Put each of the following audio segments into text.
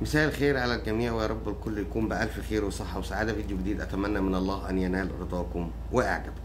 مساء الخير على الجميع، ويا رب الكل يكون بألف خير وصحة وسعادة. فيديو جديد أتمنى من الله أن ينال رضاكم وإعجابكم.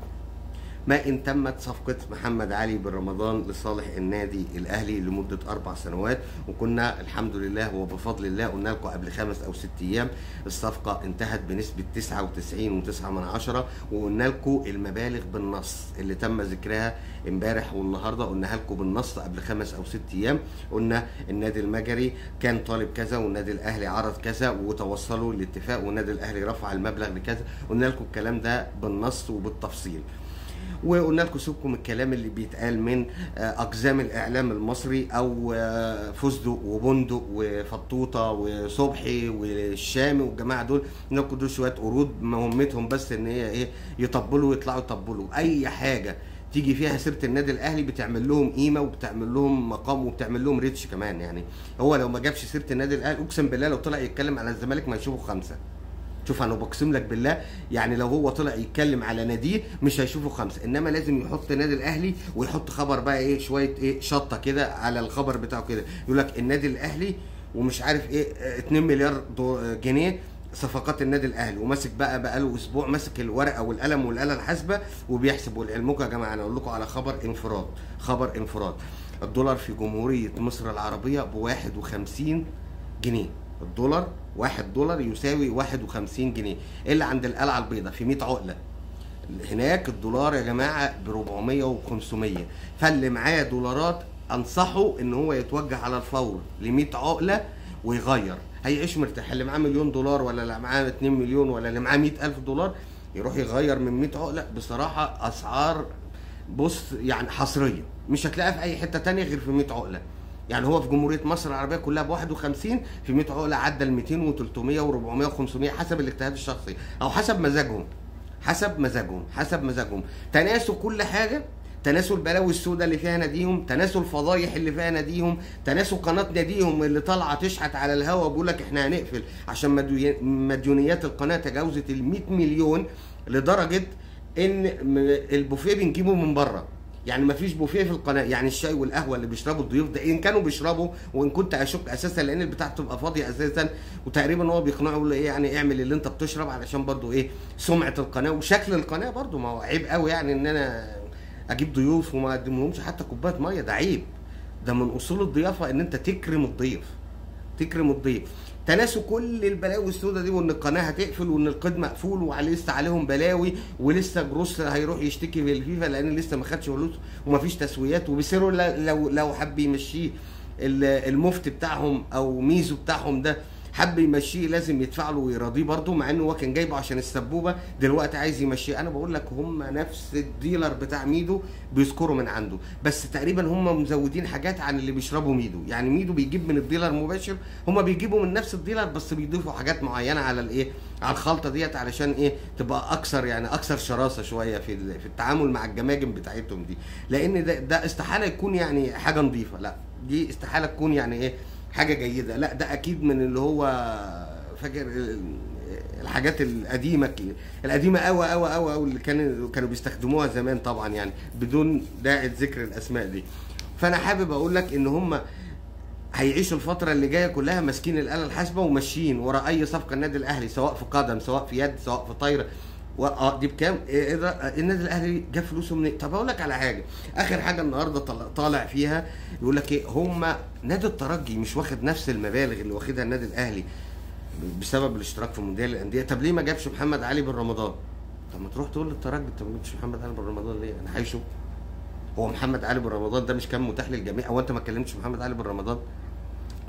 ما إن تمت صفقة محمد علي بن رمضان لصالح النادي الأهلي لمدة 4 سنوات، وكنا الحمد لله وبفضل الله قلنا لكم قبل 5 أو 6 أيام الصفقة انتهت بنسبة 99.9، وقلنا لكم المبالغ بالنص اللي تم ذكرها امبارح والنهارده، قلناها لكم بالنص قبل 5 أو 6 أيام. قلنا النادي المجري كان طالب كذا، والنادي الأهلي عرض كذا، وتوصلوا لاتفاق، والنادي الأهلي رفع المبلغ لكذا. قلنا لكم الكلام ده بالنص وبالتفصيل، وقلنا لكم سيبكم الكلام اللي بيتقال من اقزام الاعلام المصري او فستق وبندق وفطوطه وصبحي والشامي والجماعة دول. قلنا لكم دول شوية قرود مهمتهم بس ان هي ايه، يطبلوا ويطلعوا يطبلوا اي حاجة تيجي فيها سيره النادي الاهلي، بتعمل لهم قيمة وبتعمل لهم مقام وبتعمل لهم reach كمان. يعني هو لو ما جابش سيره النادي الاهلي اقسم بالله لو طلع يتكلم على الزمالك ما يشوفوا 5. شوف انا بقسم لك بالله، يعني لو هو طلع يتكلم على ناديه مش هيشوفوا 5، انما لازم يحط نادي الاهلي ويحط خبر بقى ايه، شوية ايه شطه كده على الخبر بتاعه كده، يقول لك النادي الاهلي ومش عارف ايه 2 مليار جنيه صفقات النادي الاهلي، وماسك بقى له اسبوع ماسك الورقة والقلم والاله الحاسبة وبيحسب. ولعلمكم يا جماعة انا اقول لكم على خبر انفراد، خبر انفراد، الدولار في جمهورية مصر العربية ب 51 جنيه، الدولار 1 دولار يساوي 51 جنيه، اللي عند القلعة البيضاء في 100 عقله هناك الدولار يا جماعة ب 400 و500. فاللي معاه دولارات انصحه ان هو يتوجه على الفور ل 100 عقله ويغير، هيعيش مرتاح. اللي معاه مليون دولار ولا اللي معاه 2 مليون ولا اللي معاه 100,000 دولار يروح يغير من 100 عقله. بصراحة اسعار بص يعني حصرية، مش هتلاقيها في اي حتة تانية غير في 100 عقله. يعني هو في جمهورية مصر العربية كلها ب 51، في 100 عقلة عدى ال 200 و300 و400 و500 حسب الاجتهاد الشخصي أو حسب مزاجهم، حسب مزاجهم، حسب مزاجهم. تناسوا كل حاجة، تناسوا البلاوي السوداء اللي فيها ناديهم، تناسوا الفضايح اللي فيها ناديهم، تناسوا قناة ناديهم اللي طالعة تشحت على الهوا بيقول لك احنا هنقفل عشان مديونيات القناة تجاوزت ال 100 مليون، لدرجة إن البوفيه بنجيبه من بره. يعني مفيش بوفيه في القناة، يعني الشاي والقهوة اللي بيشربوا الضيوف ده ان كانوا بيشربوا، وان كنت اشك اساسا لان البتاع بتبقى فاضية اساسا، وتقريبا هو بيقنعه يقول له ايه يعني اعمل اللي انت بتشرب علشان برضو ايه سمعه القناة وشكل القناة برضو. ما هو عيب قوي يعني ان انا اجيب ضيوف وما اقدملهمش حتى كوباية مية، ده عيب، ده من اصول الضيافة ان انت تكرم الضيف، تكرم الضيف. تناسوا كل البلاوي السوداء دي، وان القناة هتقفل وان القيد مقفول ولسه عليهم بلاوي، ولسه جروس هيروح يشتكي في الفيفا لان لسه ما خدش فلوس ومفيش تسويات، وبيصيروا لو حب يمشيه المفتي بتاعهم او ميزو بتاعهم ده حب يمشيه لازم يدفع له ويراضيه برده، مع انه هو كان جايبه عشان السبوبه، دلوقتي عايز يمشيه. انا بقول لك هم نفس ال dealer بتاع ميدو بيذكروا من عنده، بس تقريبا هم مزودين حاجات عن اللي بيشربوا ميدو. يعني ميدو بيجيب من ال dealer مباشر، هم بيجيبوا من نفس ال dealer بس بيضيفوا حاجات معينة على الايه، على الخلطة ديت، علشان ايه تبقى اكثر يعني اكثر شراسة شوية في التعامل مع الجماجم بتاعتهم دي، لان ده استحالة يكون يعني حاجة نظيفة، لا دي استحالة تكون يعني ايه حاجة جيدة، لا ده اكيد من اللي هو فاكر الحاجات القديمة القديمة قوي قوي قوي قوي اللي كانوا بيستخدموها زمان طبعا، يعني بدون داعي ذكر الاسماء دي. فانا حابب اقول لك ان هم هيعيشوا الفترة اللي جاية كلها ماسكين الاله الحاسبة وماشيين ورا اي صفقة النادي الاهلي، سواء في قدم سواء في يد سواء في طايره. دي بكام؟ إيه ده؟ النادي الاهلي جاب فلوسه منين؟ طب اقول لك على حاجة، اخر حاجة النهارده طالع فيها يقول لك ايه، هم نادي الترجي مش واخد نفس المبالغ اللي واخدها النادي الاهلي بسبب الاشتراك في مونديال الاندية، طب ليه ما جابش محمد علي بن رمضان؟ طب ما تروح تقول للترجي انت ما جبتش محمد علي بن رمضان ليه؟ انا حايشه. هو محمد علي بن رمضان ده مش كان متاح للجميع؟ هو انت ما كلمتش محمد علي بن رمضان؟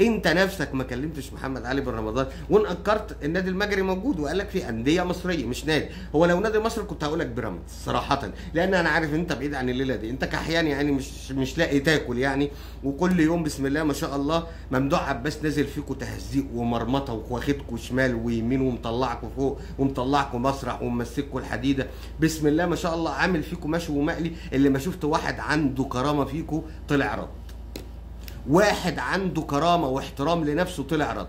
انت نفسك ما كلمتش محمد علي بن رمضان، وان انكرت النادي المجري موجود وقال لك في اندية مصرية مش نادي. هو لو نادي مصري كنت هقول لك بيراميدز صراحة، لان انا عارف انت بعيد عن الليلة دي، انت كحيان يعني مش لاقي تاكل يعني، وكل يوم بسم الله ما شاء الله ممدوح عباس نازل فيكوا تهزيق ومرمطه وواخدكوا شمال ويمين ومطلعكوا فوق ومطلعكوا مسرح وممسكوا الحديدة، بسم الله ما شاء الله عامل فيكوا مشوي ومقلي. اللي ما شفت واحد عنده كرامة فيكوا طلع رد، واحد عنده كرامة واحترام لنفسه طلع رد،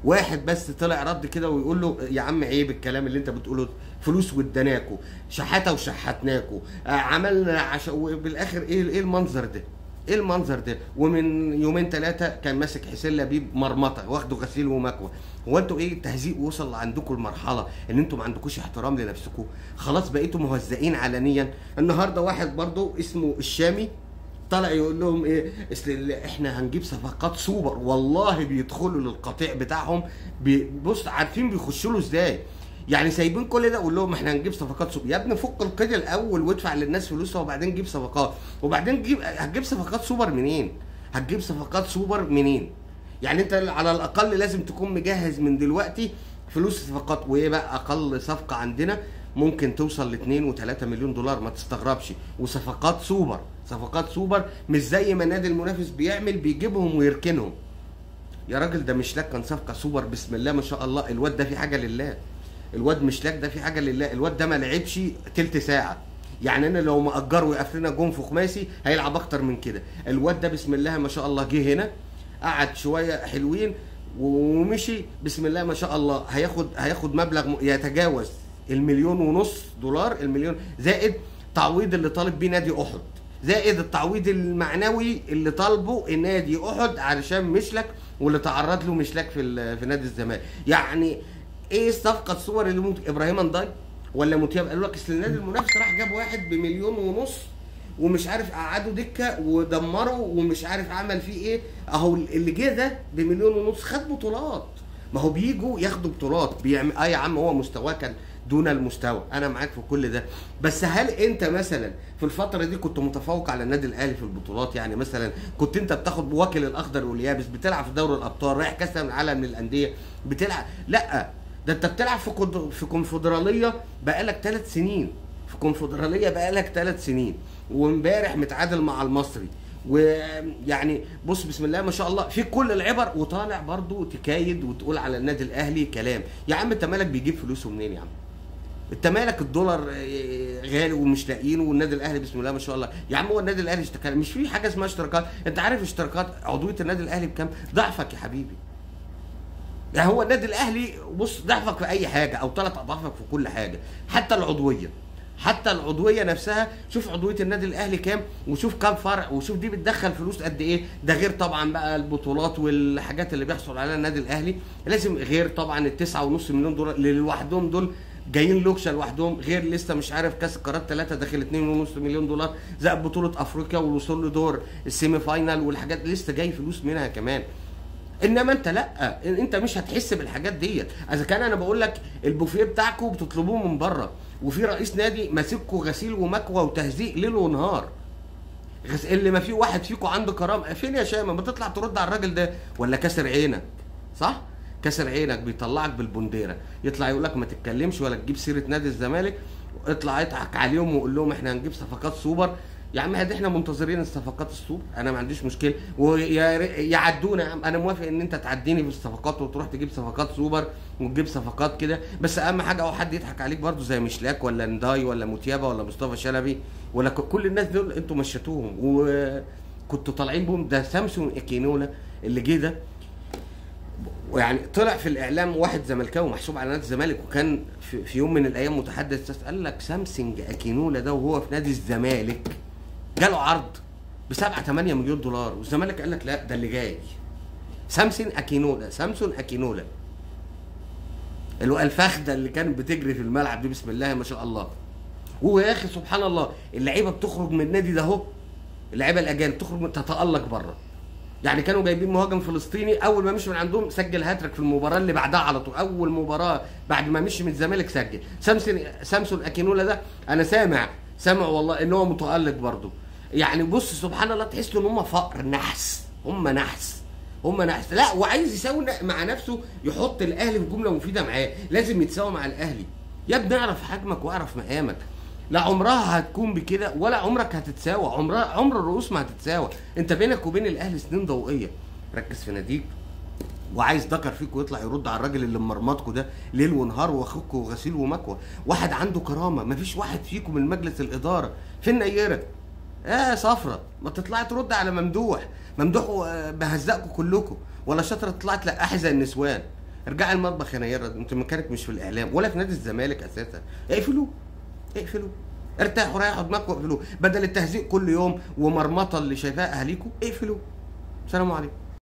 واحد بس طلع رد كده ويقول له يا عم عيب الكلام اللي انت بتقوله، فلوس ودناكو، شحاته وشحتناكو، عملنا وبالاخر ايه المنظر ده؟ ايه المنظر ده؟ ومن يومين ثلاثة كان ماسك حسين لبيب مرمطه واخده غسيل ومكوى. هو انتوا ايه التهزيق وصل عندكم لمرحلة ان انتوا ما عندكوش احترام لنفسكم؟ خلاص بقيتوا مهزئين علنيا. النهارده واحد برضو اسمه الشامي طلع يقول لهم ايه؟ اصل احنا هنجيب صفقات سوبر. والله بيدخلوا للقطيع بتاعهم، بص عارفين بيخشوا له ازاي، يعني سايبين كل ده ويقول لهم احنا هنجيب صفقات سوبر. يا ابني فك القيد الاول وادفع للناس فلوسها وبعدين جيب صفقات، وبعدين جيب هتجيب صفقات سوبر منين؟ هتجيب صفقات سوبر منين؟ يعني انت على الاقل لازم تكون مجهز من دلوقتي فلوس الصفقات. وايه بقى اقل صفقة عندنا ممكن توصل ل 2 و3 مليون دولار، ما تستغربش. وصفقات سوبر، صفقات سوبر مش زي ما النادي المنافس بيعمل بيجيبهم ويركنهم. يا راجل ده مشلاك كان صفقة سوبر بسم الله ما شاء الله. الواد ده في حاجة لله، الواد مشلاك ده في حاجة لله. الواد ده ما لعبش تلت ساعة، يعني انا لو مأجره ويقف لنا جون في خماسي هيلعب اكتر من كده. الواد ده بسم الله ما شاء الله جه هنا قعد شوية حلوين ومشي بسم الله ما شاء الله، هياخد مبلغ يتجاوز 1.5 مليون دولار، المليون زائد تعويض اللي طالب بيه نادي احد، زائد التعويض المعنوي اللي طالبه النادي احد علشان مشلك واللي تعرض له مشلك في نادي الزمالك. يعني ايه الصفقة الصور اللي ممكن ابراهيم انداي ولا متياب؟ قالوا لك اصل النادي المنافس راح جاب واحد ب1.5 مليون ومش عارف قعدة دكه ودمره ومش عارف عمل فيه ايه. اهو اللي جه ده ب1.5 مليون خد بطولات. ما هو بيجوا ياخدوا بطولات بيعمل اه يا عم هو مستواه كان دون المستوى، انا معاك في كل ده، بس هل انت مثلا في الفترة دي كنت متفوق على النادي الاهلي في البطولات؟ يعني مثلا كنت انت بتاخد واكل الاخضر واليابس، بتلعب في دوري الابطال، رايح كاس العالم للاندية، بتلعب؟ لا ده انت بتلعب في كونفدراليه بقالك 3 سنين، في كونفدراليه بقالك 3 سنين، وامبارح متعادل مع المصري، ويعني بص بسم الله ما شاء الله في كل العبر، وطالع برضو تكايد وتقول على النادي الاهلي كلام. يا عم انت مالك بيجيب فلوسه منين يا عم؟ انت مالك الدولار غالي ومش لاقيينه، والنادي الاهلي بسم الله ما شاء الله. يا عم هو النادي الاهلي اشتكى؟ مش في حاجة اسمها اشتراكات. انت عارف اشتراكات عضوية النادي الاهلي بكام؟ ضعفك يا حبيبي. يعني هو النادي الاهلي بص ضعفك في اي حاجة او 3 اضعافك في كل حاجة، حتى العضوية، حتى العضوية نفسها. شوف عضوية النادي الاهلي كام، وشوف كام فرع، وشوف دي بتدخل فلوس قد ايه. ده غير طبعا بقى البطولات والحاجات اللي بيحصل عليها النادي الاهلي، لازم غير طبعا ال9.5 مليون دولار اللي لوحدهم دول جايين لوكشه لوحدهم، غير لسه مش عارف كاس القارات 3 داخل 2.5 مليون دولار، زائد بطوله افريقيا والوصول لدور ال semi final والحاجات لسه جاي فلوس منها كمان. انما انت لا، انت مش هتحس بالحاجات ديت. اذا كان انا بقول لك البوفيه بتاعكم بتطلبوه من بره، وفي رئيس نادي ماسككوا غسيل ومكوى وتهزيق ليل ونهار، اللي ما في واحد فيكم عنده كرامة. فين يا شامة؟ ما تطلع ترد على الراجل ده، ولا كسر عينك؟ صح؟ كسر عينك، بيطلعك بالبنديره، يطلع يقول لك ما تتكلمش ولا تجيب سيره نادي الزمالك، اطلع اضحك عليهم وقول لهم احنا هنجيب صفقات سوبر. يا عم احنا منتظرين الصفقات السوبر، انا ما عنديش مشكلة، ويعدونا يا عم، انا موافق ان انت تعديني في الصفقات وتروح تجيب صفقات سوبر وتجيب صفقات كده، بس اهم حاجة او حد يضحك عليك برضو زي مشلاك ولا نداي ولا متيابه ولا مصطفى شلبي ولا كل الناس دول انتوا مشيتوهم وكنتوا طالعين بهم. ده سامسون اكينولا اللي جه ده، ويعني طلع في الاعلام واحد زملكاوي محسوب على نادي الزمالك، وكان في يوم من الايام متحدث قال لك سامسونج اكينولا ده وهو في نادي الزمالك جاله عرض ب 7 8 مليون دولار، والزمالك قال لك لا ده اللي جاي سامسون اكينولا. سامسون اكينولا الفخده اللي كانت بتجري في الملعب دي بسم الله ما شاء الله. ويا اخي سبحان الله اللعيبة بتخرج من النادي ده اهو، اللعيبة الاجانب تخرج تتالق بره. يعني كانوا جايبين مهاجم فلسطيني، اول ما مشي من عندهم سجل هاتريك في المباراة اللي بعدها على طول، اول مباراة بعد ما مشي من الزمالك سجل. سامسون اكينولا ده انا سامع والله ان هو متالق برضه. يعني بص سبحان الله تحس ان هم فقر نحس، هم نحس، هم نحس. لا وعايز يساوي مع نفسه، يحط الاهلي في جملة مفيدة معاه، لازم يتساوى مع الاهلي. يا ابني اعرف حجمك واعرف مقامك، لا عمرها هتكون بكده ولا عمرك هتتساوى، عمر الرؤوس ما هتتساوى. انت بينك وبين الاهلي سنين ضوئية. ركز في ناديك، وعايز ذكر فيكم يطلع يرد على الراجل اللي مرمطكوا ده ليل ونهار واخوكوا وغسيل ومكوى. واحد عنده كرامة، مفيش واحد فيكم من مجلس الادارة فين نيره صفرة ما تطلعي ترد على ممدوح، ممدوح بهزقكم كلكم، ولا شاطرة طلعت لقاحي زي النسوان. ارجعي المطبخ يا نيره، انت مكانك مش في الاعلام ولا في نادي الزمالك اساسا. اقفلوه اقفلوه. ارتاحوا، ريحوا دماغكم واقفلوه، بدل التهزيق كل يوم ومرمطه اللي شايفاها اهاليكم، اقفلوه. سلام عليكم.